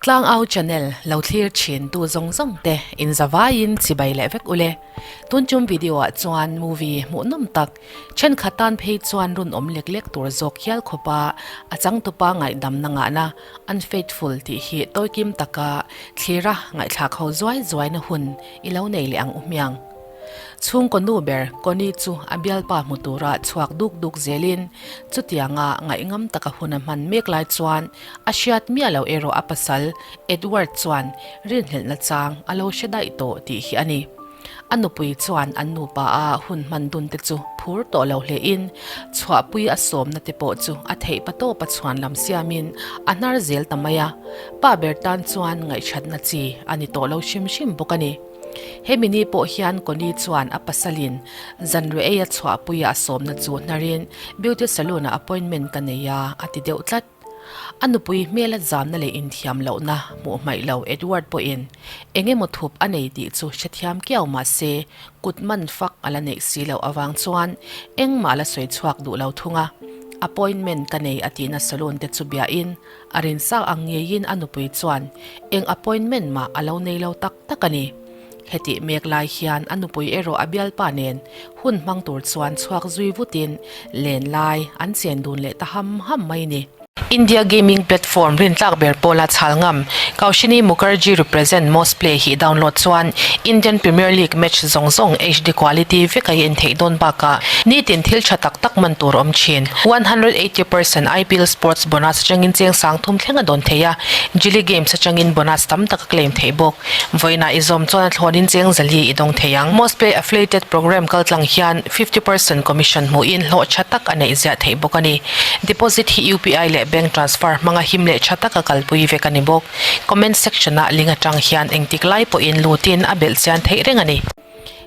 Tlangau channel lo thlir thin tu zawng zawng te in zavaiin chibai leh vek ule. Tun tum video ah chuan movie hmuhnawm tak thenkhat tan phei chuan run awm lek lek tur zawk hial khawpa a changtupa ngaihdamna ngahna unfaithful tih hi tawikim taka thlira ngaihthlak ho zuai zuaina hun i lo nei leh ang u hmiang. Chhungkaw nu ber Connie chu a bialpa hmu tura chhuak duk duk zelin chutianga ngaihngam taka hun a hman mek lai chuan a hriat miah loh erawh a pasal Edward chuan rinhlelhna chang a lo hre daih tawh tih hi a ni. A nupui chuan an nupa a hun hman dun te chu phur tawh lo hlein chhuahpui a sawmna te pawh chu a theih pa tawpa chhuan lam siamin a hnar zel ta mai a, pa ber tan chuan ngaihṭhatna chi a ni tawh lo hrim hrim bawk a ni. Hemi ni pawh hian Connie chuan a pasalin zanriah ei a chhuahpuia a sawmna chu hnarin beauty salon ah appointment ka nei a, a ti deuh tlat. A nupui hmela zamna leh inthiam lohna hmuh hmaih lo Edward pawhin eng emaw thup a nei tih chu hrethiam kiau mah se kut man fak a la neih si loh avang chuan engmah a la sawi chhuak duh lo thung a. Appointment ka nei a tihna salon te chu biahin a rinsak ang ngeiin a nupui chuan eng appointment mah a lo nei lo tak tak a ni. Hetih mek lai hian a nupui erawh a bialpa nen hun hmang tur chuan chhuak zui vutin len lai an chen dun leh ta ham ham mai ni. India gaming platform rintlak ber pawla chhal ngam Kaushini Mukherjee represent Most Play hi download chuan Indian Premier League match zawng zawng HD quality vek a en theih dawn bakah nitin thil tha tak tak man tur awm thin. 180% IPL Sports bonus atangin cheng sang thum thleng a dawn thei a, Jilly Games atangin bonus tam tak a claim theih bawk. Vawiinah i zawm chuan a thlawnin cheng zali i dawng thei ang. Mostplay Affiliated Program kaltlang hian 50% commission hmuhin hlawh tha tak a neih ziah theih bawk a ni. Deposit hi UPI leh bank transfer hmanga him leh tha taka kalpui vek a ni bawk. Comment section-ah link atang hian engtik lai pawhin lutin a belh chian theih reng a ni.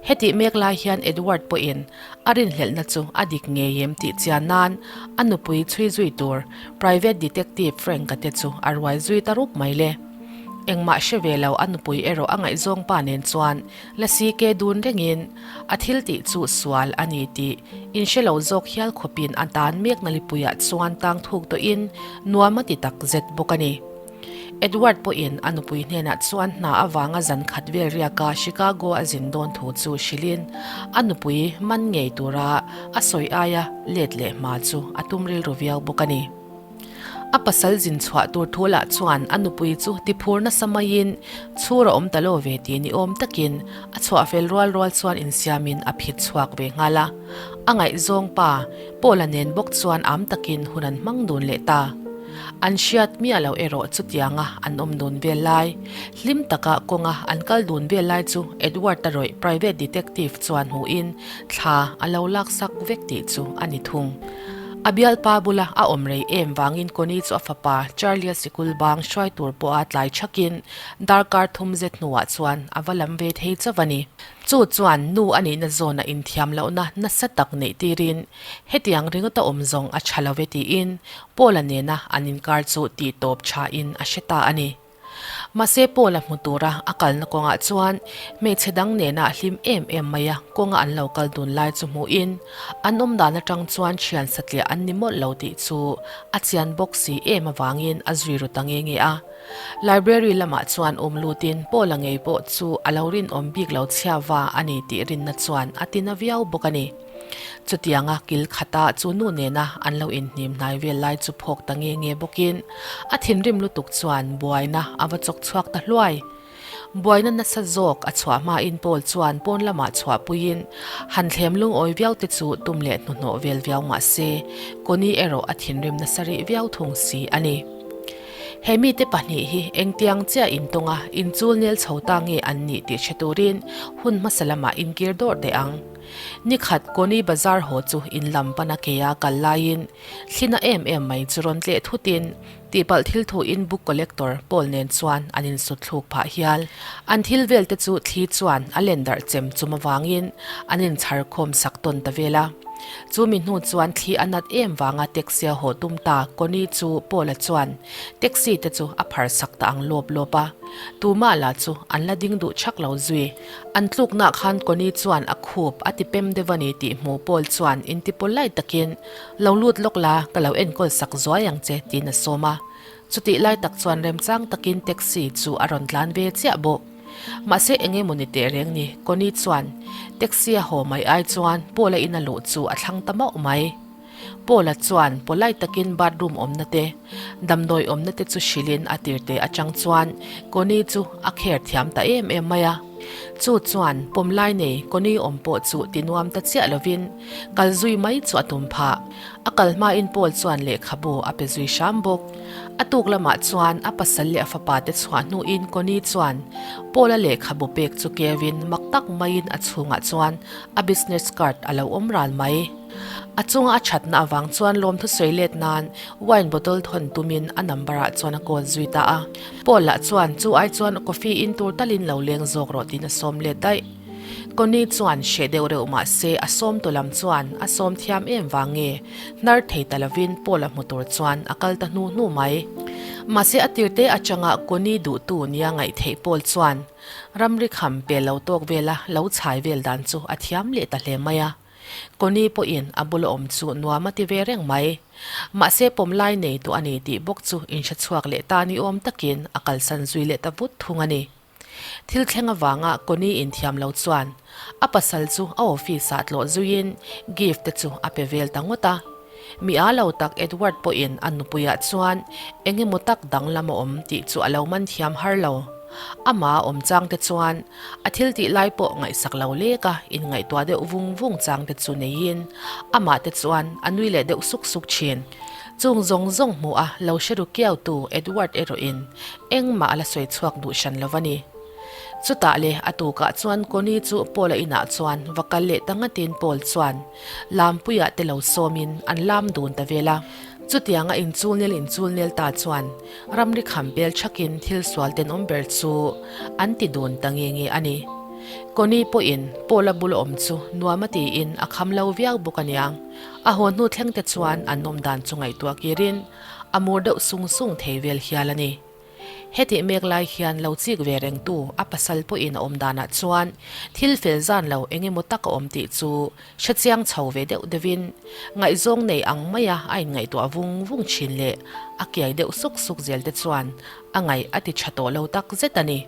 Hetih mek lai hian Edward pawhin a rinhlelhna chu a dik ngei em tih chian nan a nupui chhui zui tur private detective Frank-a te chu a ruai zui ta rup mai le. Engmah hre ve lo a nupui erawh a ngaihzawng pa nen chuan lasi ke dun rengin a thil tih chu sual a ni tih inhre lo zawk hial khawpin a tan mek nalipuiah chuan tang thuk tawhin nuam a ti tak zet bawk a ni. Edward pawhin a nupui hnenah chuan hna avanga zan khat vel riaka Chicago a zin dawn thu chu hrilhin a nupui man ngei tura a sawi aia let leh hma chu a tum rilru viau bawk a ni. A pasal zin chhuah tur thu lah chuan a nupui chu tiphur nasa maiin chhur a awm ta lo ve tih ni awm takin a chhuah fel rual rual chuan insiamin a phit chhuak ve nghal a. A ngaihzawng pa Paula nen bawk chuan am takin hun an hmang dun leh ta. An hriat miah loh erawh chutianga an awm dun vel lai, hlim taka kawnga an kal dun vel lai chu Edward-a rawih private detective chuan hmuhin thla a lo laksak vek tih chu a ni thung. A bialpa bula a awm rei em vangin Connie chu a fapa Charlie-a sikul bang hruai tur pawha tlai thakin darkar thum zet hnuah chuan a va lam ve thei chauh a ni. Chu chuan nu a nihna zawna inthiam lohna nasa tak neih tirin hetiang ringawta awm zawng a tha lo ve tiin Paul-a nena an inkar chu tih tawp thain a hre ta a ni. Mahse Paul-a hmu tura a kalna kawngah chuan hmeichhe dang nena hlim em em maia kawnga an lo kal dun lai chu hmuhin an awm dan atang chuan thian satliah an ni mawlh lo tih chu a chian bawk si em avangin a zui ru ta nge nge a. Library lamah chuan awm lutin Paul-a ngei pawh chu a lo rinawm bik lo chhia va a ni tih rinna chuan a tina viau bawk a ni. Chutianga kil khata chu nu nena an lo inhnim hnai vel lai chu phawk ta nge nge bawkin a thinrim lutuk chuan buaina a va chawk chhuak ta hluai. Buaina nasa zawk a chhuah hmain Paul chuan pawn lamah chhuahpuiin han thlem lungawi viau te chu tum leh hnuhnawh vel viau mah se Connie erawh a thinrim nasa rih viau thung si a ni. He mite pahnih hi engtiang chiah intawnga inchul nel chho ta nge an nih tih hre turin hun hmasa lamah inkir dawrh teh ang. Nikhat Connie bazar haw chu in lam pana keia kal laiin thlina em em mai chu rawn tleh thutin tihpalh thil thuin book collector Paul nen chuan an insut thluk phah hial. An thil vel te chu thli chuan a len darh chem chum avangin an inchhar khawm sak tawn ta vel a. Chu mi hnu chuan thli a nat em vanga taxi a haw tum ta Connie chu Paul-a chuan taxi te chu a phar sak ta ang lawp lawp a. Tumah lah chu an la ding duh chak lo zui. An tluknah khan Connie chuan a khup a ti pem deuh a ni tih hmu Paul chuan inti pawl lai takin, Lo lut lawk la, ka lo enkawl sak zuai ang che, tiin a sawm a. Chutih lai tak chuan remchang takin taxi chu a rawn tlan ve chiah bawk. Mahse eng emaw ni teh reng ni, Connie chuan taxi a haw mai ai chuan Paul-a ina luh chu a thlang ta mauh mai. Paul-a chuan polite takin bathroom awmna te, damdawi awmna te chu hrilhin a tirte atang chuan Connie chu a care thiam ta em em mai a. Chu chuan pawmlai nei Connie awm pawh chu ti nuam ta chiah lovin kal zui mai chu a tum phah. A kal hmain Paul chuan lehkhabu a pe zui hram bawk. A tuk lamah chuan a pasal leh a fapa te chhuah hnuin Connie chuan Paul-a lehkhabu pek chu keuin mak tak maiin a chhungah chuan a business card a lo awm ral mai. A chunga a thatna avang chuan lawmthu sawi let nan wine bottle thawn tumin a number ah chuan a call zui ta a. Paul lah chuan chu ai chuan coffee in tur talin lo leng zawk rawh tiin a sawm let daih. Connie chuan hreh deuh reuh mah se a sawm tu lam chuan a sawm thiam em vang nge hnar thei ta lovin Paul a hmu tur chuan a kal ta hnu hnu mai. Mahse a tirte atanga Connie duhtu nia ngaih theih Paul chuan ramri kham pe lo tawk vela lo chhai vel dan chu a thiam leh ta hle mai a. Connie pawhin a bula awm chu nuam a ti ve reng mai. Mahse pawm lai nei tu a ni tih bawk chu inhre chhuak leh ta ni awm takin a kalsan zui leh ta vut thung a ni. Thil thleng avanga Connie inthiam lo chuan a pasal chu a office ah tlawh zuiin gift te chu a pe vel ta ngawt a. Mi a lo tak Edward pawhin a nupuiah chuan eng emaw tak danglam a awm tih chu a lo man thiam har lo. Amah a awm chang te chuan a thil tih lai pawh ngaihsak lo lek a inngaihtuah deuh vung vung chang te chu neiin amah te chuan a nui leh deuh suk suk thin. Chung zawng zawng hmuh a lo hre ru kiautu Edward erawhin engmah a la sawi chhuak duh hran lo va ni. Chutah le a tukah chuan Connie chu Paul-a inah chuan va kal leh ta ngatin Paul chuan Lampuiah te lo sawmin an lam dun ta vel a. Chutianga inchulnel inchulnel ta chuan ramri kham pel thakin thil sual tenawm ber chu an ti dun ta nge nge a ni. Connie pawhin Paul-a bul awm chu nuam a tiin a kham lo viau bawk aniang. A haw hnu thleng te chuan an awm dan chu ngaihtuah kirin a mur deuh sung sung thei vel hial a ni. Hetih mek lai hian lo chik ve rengtu a pasal pawhin a awm danah chuan thil fel zan lo eng emaw tak a awm tih chu hrechiang chho ve deuh deuhin ngaihzawng nei ang maia a inngaihtuah vung vung thin leh a kiai deuh suk suk zel te chuan a ngaih a ti tha tawh lo tak zet a ni.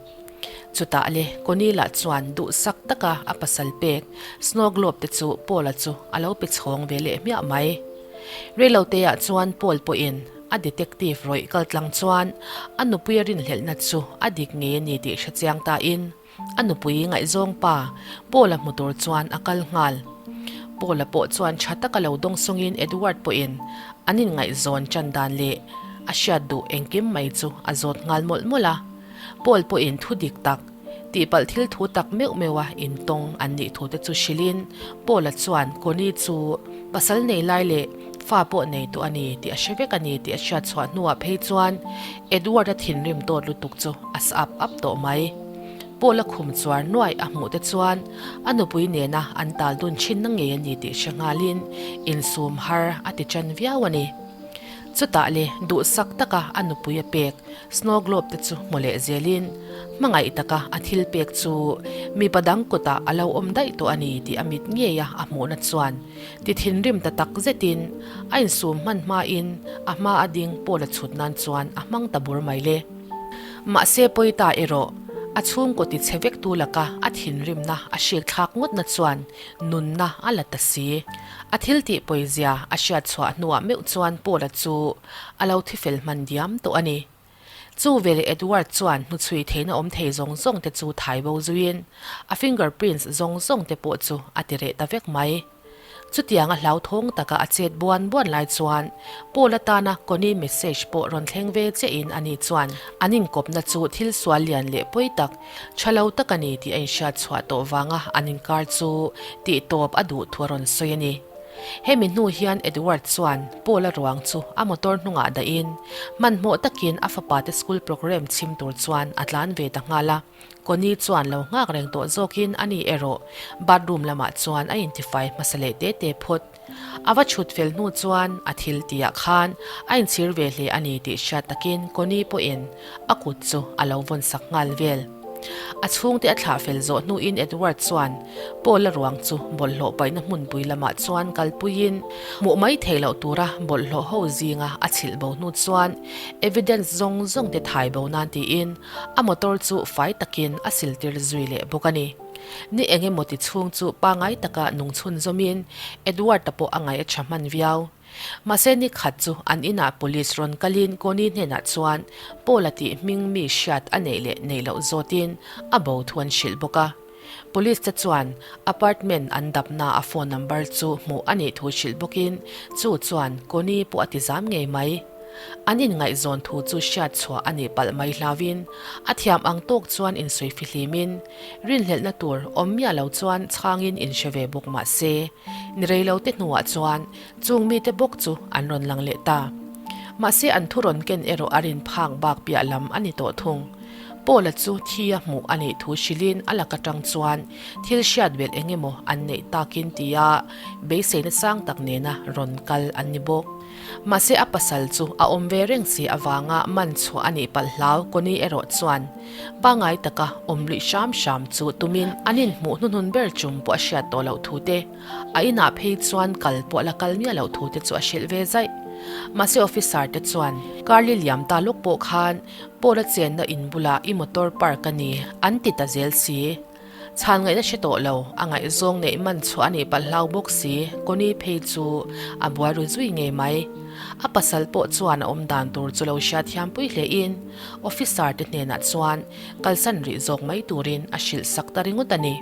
Chutah le Connie lah chuan duhsak taka a pasal pek snow globe te chu Paul-a chu a lo pe chhawng ve leh hmiah mai. Reiloteah chuan Paul pawhin a detective rawih kal tlang chuan a nupui a rinhlelhna chu a dik ngei a ni tih hre chiang tain a nupui ngaihzawng pa Paul-a hmu tur chuan a kal nghal. Paul-a pawh chuan tha taka lo dawng sawngin Edward pawhin an inngaihzawn tan dan leh a hriat duh engkim mai chu a zawt nghal mawlh mawlh a. Paul pawhin thu dik tak, tihpalh thil thu tak meuh meuh a intawng an nih thu te chu hrilhin Paul-a chuan Connie chu pasal nei lai leh fa pawh nei tawh a ni tih a hre vek a ni tih a hriat chhuah hnuah phei chuan Edward-a thinrim tawt lutuk chu a sa ap ap tawh mai. Paul-a khum chuar nuaih a hmuh te chuan a nupui nena an tal dun thinna ngei a ni tih hre nghalin insum har a ti tan viau a ni. Chutah le duhsak taka a nupui a pek Snow globe te chu hmu leh zelin hmangaih taka a thil pek chu mipa dang kutah a lo awm daih tawh a ni tih a mit ngeia a hmuhna chuan ti thinrim ta tak zetin a insum hman hmain a hma a ding Paul a chhut nan chuan a hmang ta bur mai le. Mahse Pawita erawh a chhungkaw ti chhe vek tu laka a thinrimna a hrik thlak ngawtna chuan nunna a la ta si. A thil tih pawizia a hriat chhuah hnuah meuh chuan Paul-a chu a lo thi fel hman diam tawh a ni. Chu veleh Edward chuan hnuchhui theihna awm thei zawng zawng te chu thai bo zuiin a finger prints zawng zawng te pawh chu a ti reh ta vek mai. Chutiang a hlauthawng taka a chet buan buan lai chuan Paul atana Connie message pawh rawn thleng ve chiahin ani chuan an inkawpna chu thil sual lian leh pawi tak tha lo tak a ni tih a inhriat chhuah tawh vanga an inkar chu tihtawp a duh thu a rawn sawi a ni. Hemi hnu hian Edward chuan Paul-a ruang chu a motor hnungah dahin hmanhmawh takin a fapate school programme chhim tur chuan a tlan ve ta nghal a. Connie chuan lo nghak reng tawh zawkin ani erawh bathroom lamah chuan a intifai hmasa leh te te phawt. A va chhut fel hnu chuan a thil tihah khan a inchhir ve hle a ni tih hriat takin Connie pawhin a kut chu a lo vawn sak nghal vel. A chhungte a thlah fel zawh hnuin Edward chuan Paul-a ruang chu bawlhhlawh paihna hmunpui lamah chuan kalpuiin hmuh mai theih loh tura bawlhhlawh ho zinga a chhilh bo hnu chuan evidence zawng zawng te thai bo nan tiin a motor chu fai takin a siltir zui leh bawk a ni. Ni eng emaw ti chhung chu pangai taka nung chhunzawmin Edward-a pawh a ngaih a tha hman viau. Mahse ni khat chu an inah police rawn kalin Connie hnenah chuan Paul-a tih hming mi hriat a neih leh neih loh zawtin a bo thu an hrilh bawk a. Police te chuan apartment an dapna a phone number chu hmuh a nih thu hrilh bawkin chu chuan Connie pawh a ti zam ngei mai. An inngaihzawn thu chu hriat chhuah a nih palh mai hlauin a thiam ang tawk chuan insawi fihlimin rinhlelhna tur awm miah lo chuan chhangin inhre ve bawk mah se ni rei lo te hnuah chuan chung mite bawk chu an rawn lang leh ta. Mahse an thu rawn ken erawh a rin phak bak piah lam a ni tawh thung. Paula chu thi a hmuh a neih thu hrilhin a lak atang chuan thil hriat belh eng emaw an neih takin tia beiseina sang tak nena rawn kal an ni bawk. Mahse a pasal chu a awm ve reng si avanga man chhuah a nih palh hlau Connie erawh chuan pangai taka awm luih hram hram chu tumin an inhmuh hnuhnun ber chung pawh a hriat tawh loh thu te, a inah phei chuan kal pawh la kal miah loh thu te chu a hrilh ve zaih. Mahse officer te chuan Carly liam ta lawk pawh khan Paul-a chenna in bulah i motor park a ni an ti ta zel si. Chhan ngaihna hre tawh lo, a ngaihzawng neih man chhuah a nih palh hlau bawk si, Connie phei chu a buai ru zui ngei mai. A pasal pawh chuan a awm dan tur chu lo hriat thiam pui hle in officer te hnenah chuan kalsan rih zawk mai turin a hrilh sak ta ringawt a ni.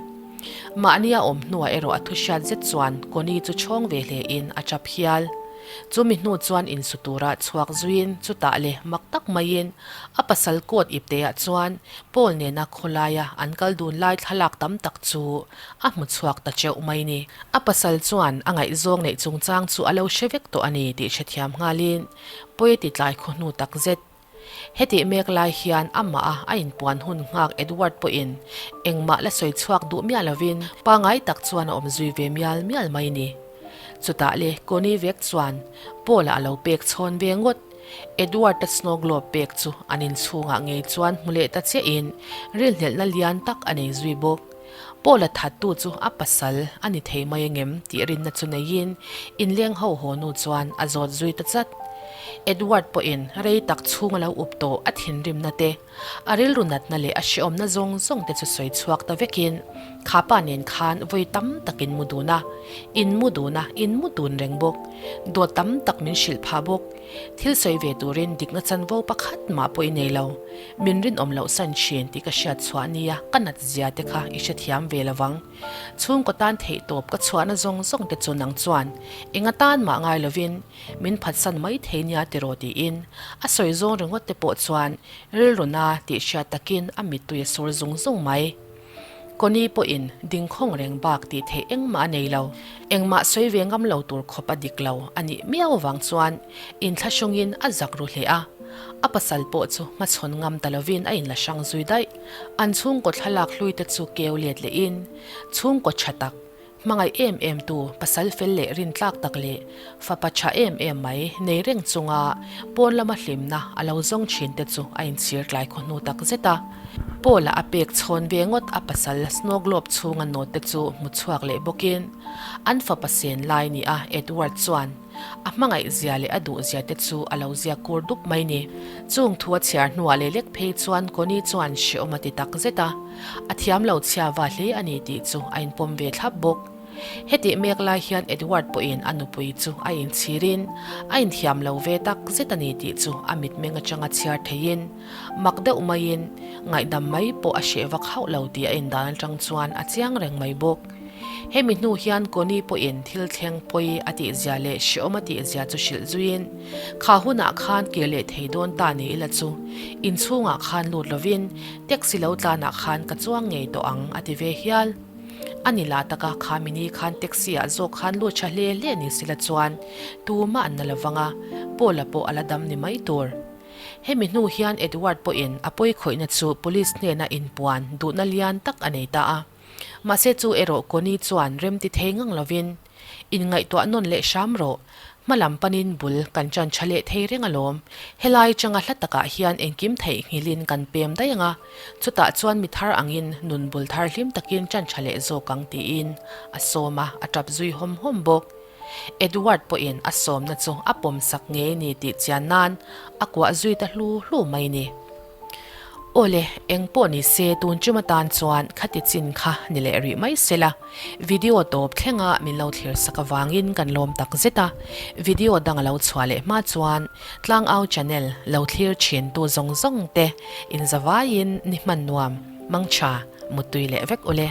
Mahni a awm hnuah erawh a thu hriat zet chuan Connie chu chhawng ve hle in a tap hial. Chumi hnu chuan insu tura chhuak zuiin chutah leh mak tak maiin a pasal coat ipteah chuan Paul nena khawlaia an kal dun lai thlalak tam tak chu a hmu chhuak ta teuh mai ni. A pasal chuan a ngaihzawng neih chungchang chu a lo hre vek tawh a ni tih hrethiam nghalin pawi a ti tlai khaw hnu tak zet. Hetih mek lai hian amah a a inpuan hun nghak Edward pawhin engmah la sawi chhuak duh miah lovin pangai tak chuan a awm zui ve mial mial mai ni. Chutah le Connie vek chuan Paul-a a lo pek chhawn ve ngawt. Edward-a snow globe pek chu an inchhungah ngei chuan hmu leh ta chiahin rilhnelhna lian tak a nei zui bawk. Paul-a thattu chu a pasal a ni thei mai angem tih rinna chu neiin inleng ho haw nu chuan a zawt zui ta chat. Edward pawhin rei tak chhung a lo up tawh a thinrimna te, a rilru natna leh a hrehawmna zawng zawng te chu sawi chhuak ta vekin kha pa nen khan vawi tam tak in mu dun a, in mu dun a, in mu dun reng bawk. Dawt tam tak min hrilh phah bawk. Thil sawi ve turin dikna chanvo pakhat mah pawh i nei lo. Min rinawm loh san thin tih ka hriat chhuah nia ka nat zia te kha i hrethiam ve lo vang. Chhungkaw tan theih tawp ka chhuahna zawng zawng te chu nang chuan eng atan mah ngai lovin min phatsan mai thei nia tiraw tiin a sawi zawng ringawt te pawh chuan rilru na tih hriat takin a mittui a sur zung zung mai. Connie pawhin dingkhawng reng bak tih theih engmah a nei lo. Engmah sawi ve ngam lo tur khawp a dik lo a nih miau avang chuan inthlahrungin a zak ru hle a. A pasal pawh chu hmachhawn ngam ta lovin a inla hrang zui daih. An chhungkaw thlalak hlui te chu keu let lehin chhungkaw tha tak, Hmangaih em em tu, pasal fel leh rintlak tak leh fapa tha em em mai nei reng chunga pawn lama hlimna a lo zawng thin te chu a inchhir tlai khaw hnu tak zet a. Paul-a a pek chhawn ve ngawt a pasal snow globe chhunga note te chu hmu chhuak leh bawkin an fapa sen lai ni a Edward chuan A hmangaih zia leh a duh zia te chu a lo zia kur dup mai ni. Chung thu a chhiar hnuah leh lek phei chuan Connie chuan hrehawm a ti tak zet a, a thiam lo chhia va hle a ni tih chu a inpawm ve thlap bawk. Hetih mek lai hian Edward pawhin a nupui chu a inchhirin a inthiam lo ve tak zet a ni tih chu a mitmeng atanga chhiar theihin mak deuh maiin ngaihdam mai pawh a hreh vak hauh lo tih a indan atang chuan a chiang reng mai bawk. Hemi hnu hian Connie pawhin thil thleng pawi a tihzia leh hrehawm a tihzia chu hrilh zuiin, Kha hunah khan kir leh thei dawn ta ni ila chu, inchhungah khan lut lovin taxi lo tlanah khan ka chuang ngei tawh ang a ti ve hial. A ni lah taka kha mini khan taxi ah zawk khan lut tha hle hle ni sila chuan tumah an na lovang a, Paula pawh a la dam ni mai tur. Hemi hnu hian Edward pawhin a pawi khawihna chu police hnena inpuan duhna lian tak a nei ta a. Mahse chu erawh Connie chuan rem ti thei ngang lovin, Inngaihtuah nawn leh hram rawh. Hma lam panin bul kan ṭan ṭha leh thei reng alawm. Helai changa hla takah hian engkim theihnghilhin kan pem daih ang a, chutah chuan mi thar angin nun bul thar hlim takin ṭan ṭha leh zawk ang tiin a sawm a, a ṭap zui hawm hawm bawk. Edward pawhin a sawmna chu a pawmsak ngei ni tih chian nan a kuah zui ta hlu hlu mai ni. Awle, eng pawh ni se tun tum atan chuan khati chin kha ni leh rih mai se la. Video tawp thlenga min lo thlir sak avangin kan lawm tak zet a. Video dang a lo chhuah leh hma chuan Tlangau channel lo thlir thin tu zawng zawng te inzavaiin ni hman nuam, mangtha, muttui leh vek ule.